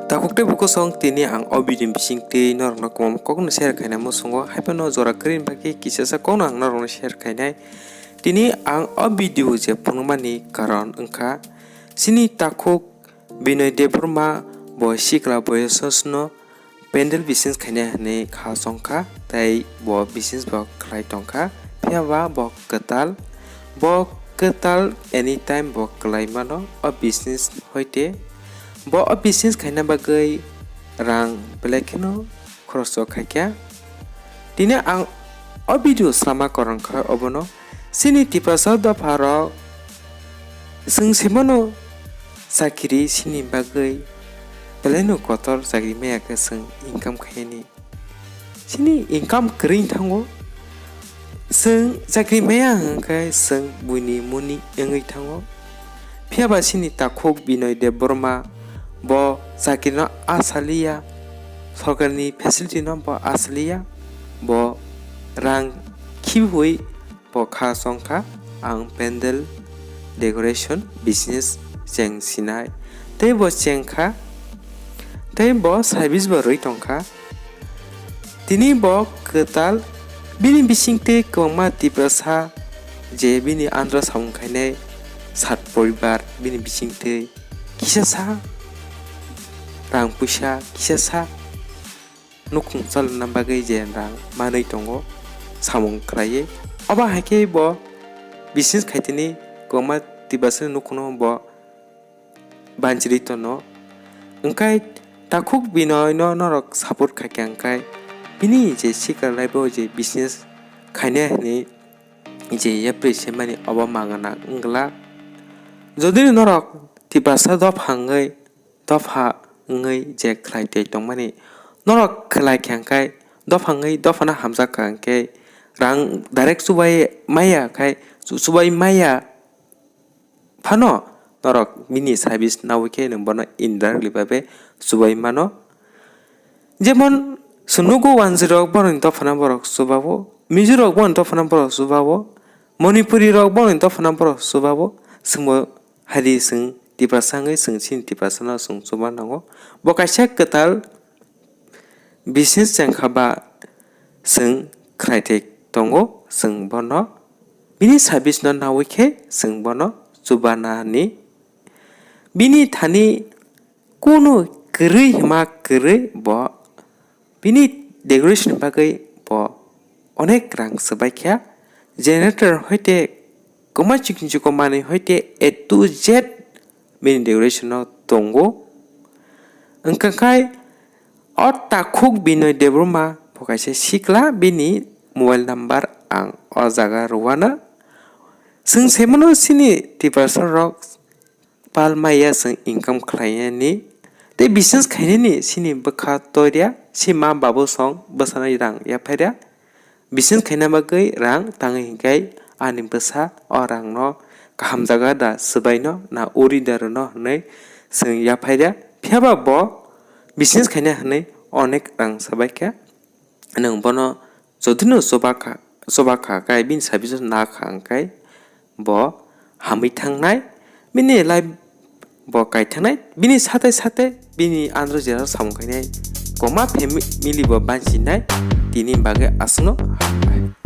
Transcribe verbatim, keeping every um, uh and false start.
Takhuk tei bukhuk song tini ang o video ni bisingtwi norokno kwbangma kokno share khaina muchungo, haiphano jora kwrwini bagwi kisasa kokno ang norokno share khainai. Tini ang o video je phunukmani karon wngkha, chini takhuk Binoy Debbarma bo sikla boyosno pandal business khainai hwnwi kha chongkha, tei bo business bo khlai tongkha, phiyaba bo kwtal, bo kwtal anytime bo kwlai mano o business hoite. Bo o business khaina bagwi rang belai kheno khoroch o khaikha. Tini ang o video sama korang kha obono, chini Tiprasa dopha rok chwng se mano chakiri sini bagwi belaino kotor chakiri maya khe chwng income khainani. Chini income kwrwi thango, chwng chakiri maya hwnkhe chwng buini muni wngwi thango. Phiyaba chini takhuk Binoy Debbarma bo chakirino asaliya, sorkarni facility no bo asaliya, bo rang khibiwi bo kha chongkha, ang pandal decoration business cheng sinai, tei bo chengkha, tei bo service bo rwi tongkha. Tini bo kwtal, bini bisingtwi kwbangma Tiprasa je bini andro samung khainai sat poribar, bini bisingtwi kisasa rang puisa, kisasa nukhung chalokna bagwi je rang manwi tongo samung khlaiwi. Obo hai khe bo business khaitini kwbangma Tiprasa nukhungno bo banchirwi tono. Wngkhai takhuk Binoy no norok support khaikha wngkhai bini je sikla life o je business khainai hwnwi je yapri se mani obo mangana wngla. Jodi norok Tiprasa dopha wngwi, dopha wngwi je khlai tei tongmani norok khlai kha wngkhai, dopha wngwi dophano hamjak kha wngkhe rang direct chubai maya khai chu-, chubai maya phano norok bini service nawi khe nwng bono indirectly babe chubai mano. Jemon chwng nugo wanjwi rok bohrokni dophano borok chubao, Mizo rok bohrokni dophano borok chubao, Manipuri rok bohrokni dophano borok chubao, chwngbo haidi chwng Tiprasa wngwi chwng chini Tiprasano chwng chuba nango. Bo kaisa kwtal business chengkha ba chwng khlai thai tongo, chwng bono bini service no nawi khe chwng bono chubanani. Bini thani kunu kwrwi hima kwrwi bo bini decoration bagwi bo onek rang swbaikha. Generator hoite kwma chikon chikon manwi hoite A to Z bini decoration no tongo. Wngkha khai o takhuk Binoy Debbarma bo kaisa sikla, bini mobile number ang o jaga rwano. Chwng se mano chini Tiprasa rok pal maya chwng income khlainani tei business khainani chini bwkha toirya, si ma babu song bwsano rang yaphairya. Business khaina bagwi rang tangwi hinkhai ani bwsa o rangno kaham jaga da swbaino na uri da rwno hwnwi chwng yaphairya. Phiyaba bo business khaina hwnwi onek rang swbaikha. Nwng bono jodino chuba kha, chuba kha khai bini service no na kha hwnkhai bo hamwi thangnai, bini life bo kaithangnai, bini satai satai bini andro jera samung khainai, kwma family bo bansinai, tini bagwi aswkno hambai.